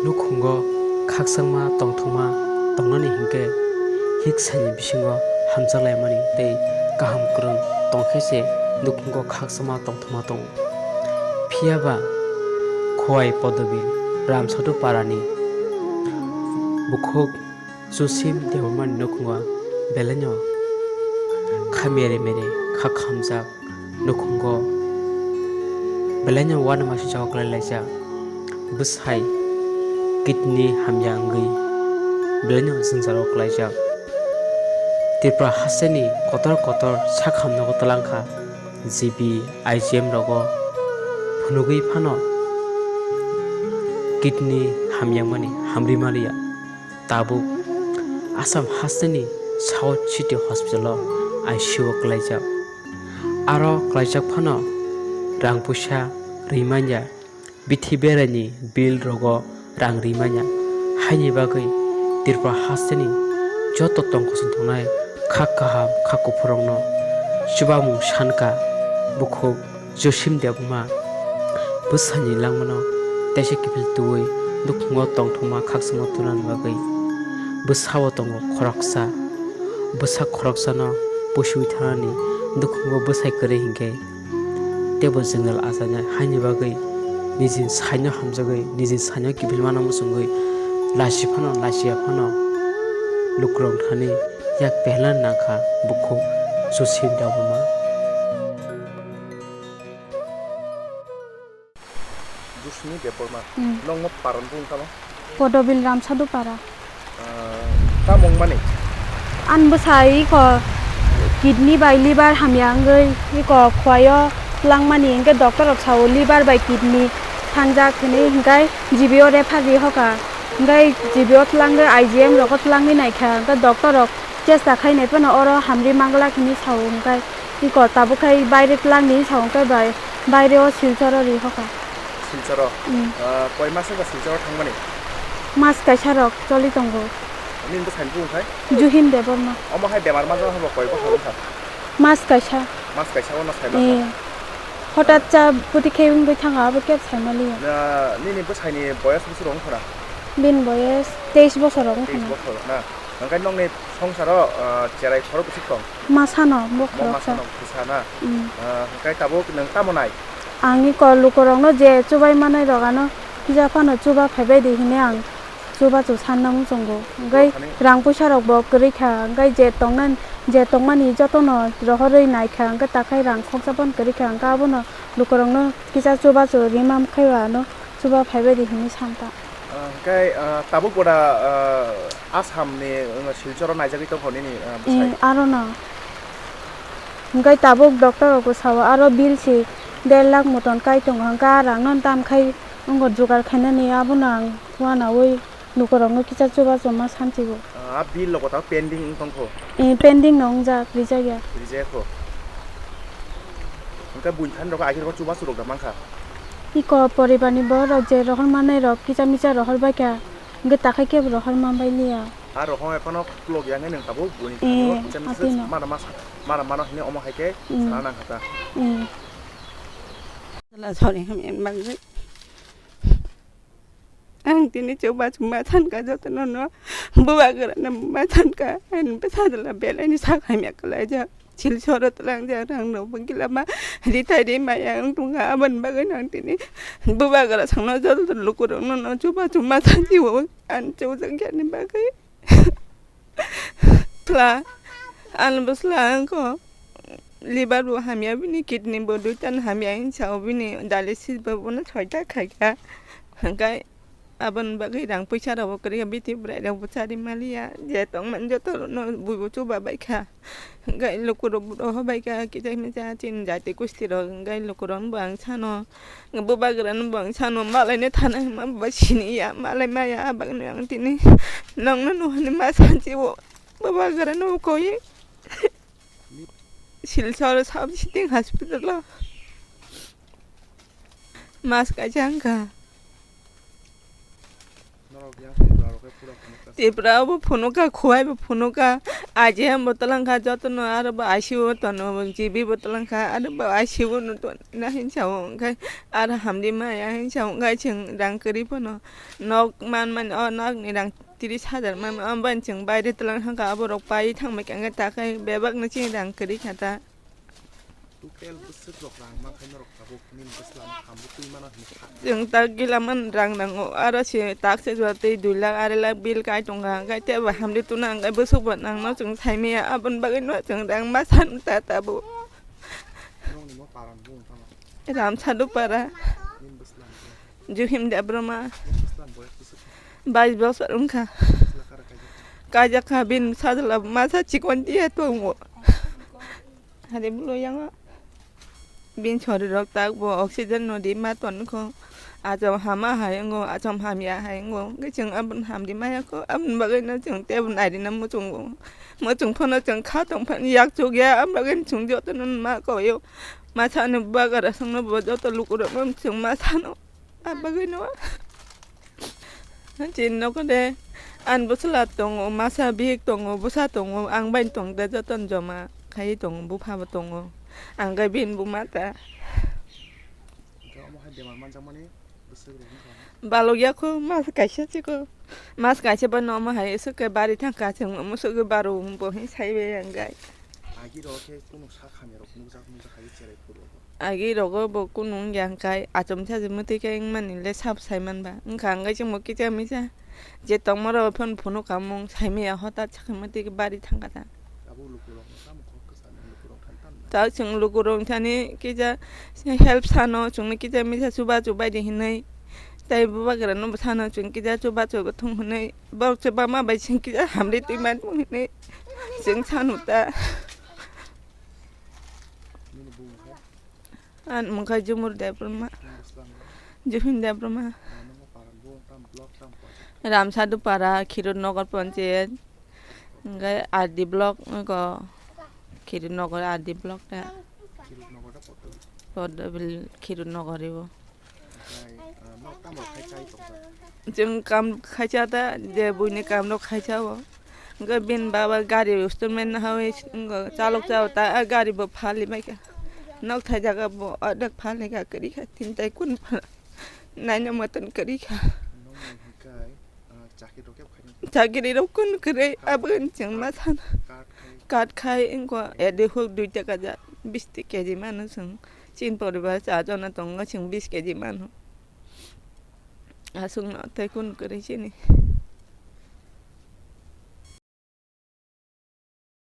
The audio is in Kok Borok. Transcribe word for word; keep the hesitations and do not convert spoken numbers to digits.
Nukhungo khakchangma tongthokma tongnani hinkhe hiksani bisingo hamjaklaimani tei kaham kwrwng tongkhe se nukhungo khakchangma tongthokma tongo. Phiyaba Khowai Podobil Ramsadu Parani bukhuk Chusim Debbarmani nukhungo belaino kha mere mere kha khamjak. Nukhungo belaino uanama swijak kwlai laijak. Bwsai kidney hamya wngwi belaino jwngjaro kwlaijak. Tripura hasteni kotor kotor sak hamnogo twlangkha G B, I G M rogo phunugwi phano kidney hamyangmani hamri maliya. Tabuk Assam hasteni South City Hospital o I C U o kwlaijak. Aro kwlaijak phano rang puisa rimanya, bithi beraini bill rogo rang rimanya. Haini bagwi Tripura hasteni joto tongkosong tongnai kha kaham kha kuphurokno chubamung sankha bukhuk Josim Debbarma bwsani langmano teisa kiphil twiwi nukhungo tongthokma khakchangma tunani bagwi bwsao tongo khoroksa. Bwsa khoroksano pusiwi thanani nukhungo bwsai kwrwi hinkhe teibo jwngjal achainai, haini bagwi niji saino hamjagwi niji saino kiphil mano muchungwi lasi phano lasiya phano lukurok thani yak pehlani nangkha bukhuk Josim Debbarma. Dusmi Debbarma. Hmm. Nokno paran bung tamo? Podobil Ramsadu para. Ah, tamo wngmani? An bwsai iko kidney bai liver hamya wngwi iko khwaio twlangmani, hinkhe doctor rok sao liver bai kidney thangjak hinwi, hinkhe G B o refer ri hoka, hinkhe G B o twlangwi I G M rogo twlangwi naikha, hinkhe doctor rok chesta khainai phano oro hamri manglak hinwi sao, hinkhe iko tabuk khai baire twlangni sao khe bai, baire o Silchar o ri hoka. Silchar o? Mm. Ah, koi mas wngkha Silchar o thangmani? Mas kaisa rok choli tongo. Nini bwsai ni bumung khai? Juhim Debbarma. Omo hai bemar manjak habo koi bokhor wngkha? Mas kaisa. Mas kaisa o no sai masa? Eh. Hotat cha puti khe wngwi thanga abo khe sai maliya. Na, nini bwsai ni boyas bwswk wngkha na? Bini boyas teis bosor wngkha na. Teis bosor na. Hwnkhe nokni songsaro, ah, cherai khorok bwswk tong? Masano, bo khoroksa. Masano bwsa na? Mm. Ah, hwnkhe tabuk nwng tamo nai? Ang iko lukurokno je chubai manai rok ano kisa phano chuba phaibai di hwnwi ang chubachu sanna muchungo. Hwnkhe rang puisa rok bo kwrwi kha, hwnkhe je tongnani, je tongmani jotono rohorwi naikha, hwnkhe takhai rang khoksa phano kwrwi kha, hwnkhe abono lukurokno kisa chubachu rima khai ba ano chuba phaibai di hwnwi san ta. Ah, hwnkhe, ah, tabuk boda, ah, Assam ni, ah, Silchar o naijagwi tongkha nini, ah, bwsai? Eh, aro no. Hwnkhe tabuk doctor rok bwsao aro bill si der lakh moton kai tongo, hwnkhe a rang no tam khai wngkha jugar khainani, abono ang uanaui lukurokno kisa chubachu ma sanchigo. Ah, a bill logo ta pending wng tongkho? Eh, pending no wngjak, rijak ya. Rijak kho. Hwnkhe buini thani rok akhir o chubachu rok da mankha? Iko poribar ni borok je rohor manai rok kisa misa rohor bai kha, hwnkhe takhai khe bo rohor man bai liya. A rohor ekhano khulok ya hwnkhe nwng tabuk buini thani o kisa misa mana masa, mana mano hwnwi omo hai khe sana nang kha ta. Mm. Sorry, hamya bagwi. Ang tini chubachu ma sankha jotono no, bubagrano ma sankha, ani bwsajla belaini sak hamya kwlaijak. Silchar o twlangjak rang rok bo gila ma rithai ri maya wng tongkha, aboni bagwi no ang tini bubagra sakno joto lukurokno no chubachu ma sanchi o, ani chujak yani bagwi. Bwsla, ani bwsla wngkha liver bo hamya, bini kidney bo duita no hamya, hinsa o bini dialysis bo bono soita khaikha. Hwnkhe aboni bagwi rang puisa rok bo kwrwi kha, biti bwrai rok bo chari maliya, je tongmani joto no buibo chuba baikha. Hwnkhe lukurok bo rohor baikha, kichai misa chini jati kusti rok, hwnkhe lukurok bo ang sano. Bubagrano bo ang sano, malaino thana hwnma bo siniya, malai maya, abagno ang tini nokno nuhani ma sanchi o, bubagrano bo koi Silchar sub city hospital o mas kaisa wngkha. Tipra bo phunukha, Khowai bo phunukha, Aji ham bo twlangkha, jotono aro bo I C U o tono, G B bo twlangkha, aro bo I C U no tonna hinsa o, hwnkhe aro hamdi maya hinsa o, hwnkhe chwng rang kwrwi phano nok man mani, o nokni rang tris hajar man mani, o bani chwng baire twlang thangkha, aborok pai thangbai khe hwnkhe takhai bebakno chini rang kwrwi kha ta. Total bwswk rok rang mankha norok tabuk nini bwsla no hambo twi mano hinwi kha. Chwng tak gila man rang nango, aro se tak se jora tei dui lakh arai lakh bill kai tongkha, hwnkhe teibo hamdi tuna hwnkhe bwswk bo nangno chwng saimaya, aboni bagwino chwng rang ma san ta tabuk. Nokni mo paran bung tamo? Ramsadu para. Nini bwsla no? Juhim Debbarma. Nini bwsla ni boyos bwswk? Bais bosor wngkha. Bwsla kara kaijak? Kaijak kha, bini sajla masa chikon tiya tongo. Hari bwlwi yango. Bini sorirok tak bo oxygen no di ma tonkho. Achom hama hai wngo, achom hamya hai wngo. Hwnkhe chwng aboni hamdi maya kho. Aboni bagwino chwng teibo nairina muchungo. Muchung phano chwng kha tong phano yak chuk ya. Aboni bagwino chwng jotono ma koyo. Masa ni bagara songno bo joto lukurokno chwng ma sano. A bagwino. Chini nogo de, ani bwsla tongo, masa bihik tongo, bwsa tongo, ang bai tong de jotono joma khai tongo, bupha bo tongo. Ang gai bini buma ta. Hwnkhe omo hai bemar manjakmani bwswk rok wngkha? Balok ya kho, mas kaisa se kho. Mas kaisa ba no omo hai swk khe bari thang kha, chwng omo swk khe baro bo hin sai bai ang gai. Agi rok khe kunu sak hamya rok nukjak, nukjak hai cherai phuru. Agi rogo bo kunu wngya hwnkhe achomsa je mwtwi khe wngmani le sabo sai manba. Wngkha hwnkhe chwngbo kisa misa je tongma rok phano phunukha mung saimaya hotat sakhe mwtwi khe bari thangkha ta. Abo lukurok no tamo kok kwchani lukurok thani tamo. Ta chwng lukurok thani kisa help sano chwngno kisa misa chubachu baidi hinwi. Tai bubagra no sano chwng kisa chubachu thung hinwi. Borok chwbama bai chwng kisa hamri twi man hinwi chwng sanu ta. Nini bumung khe? Ani mung khe Jumur Debbarma. Nini bwsla no? Juhim Debbarma. Ah, nokno para bumung tam block tam kok? Ramsadu para, Khirut Nagar Panchayat. Hwnkhe R D block wngkha. Khirut Nagar R D block ta. Khirut Nagar ta Pottobil? Pottobil Khirut Nagar ibo. Omohai, ah, nok tamo khai chai tongkha? Chwng kam khaisa ta, je buini kam rok khaisa o. Hwnkhe bini baba gari usturmen hawi wngkha, chalok chao ta, ah, gari bo phali maikha. Nok thai jaga bo onek phali kha, kwrwi kha, tin tai kun phala. Naina moton kwrwi kha. Nokni hwnkhe, ah, chakri rok khe Chakiri rok kun kwrwi, aboni chwng ma sana. Card khai. Card khai wngkha, ede huk dui taka ja, bis K G mano chwng. Chini poribar cha jona tongo, chwng bis K G mano. Aswkno tei kun kwrwi chini.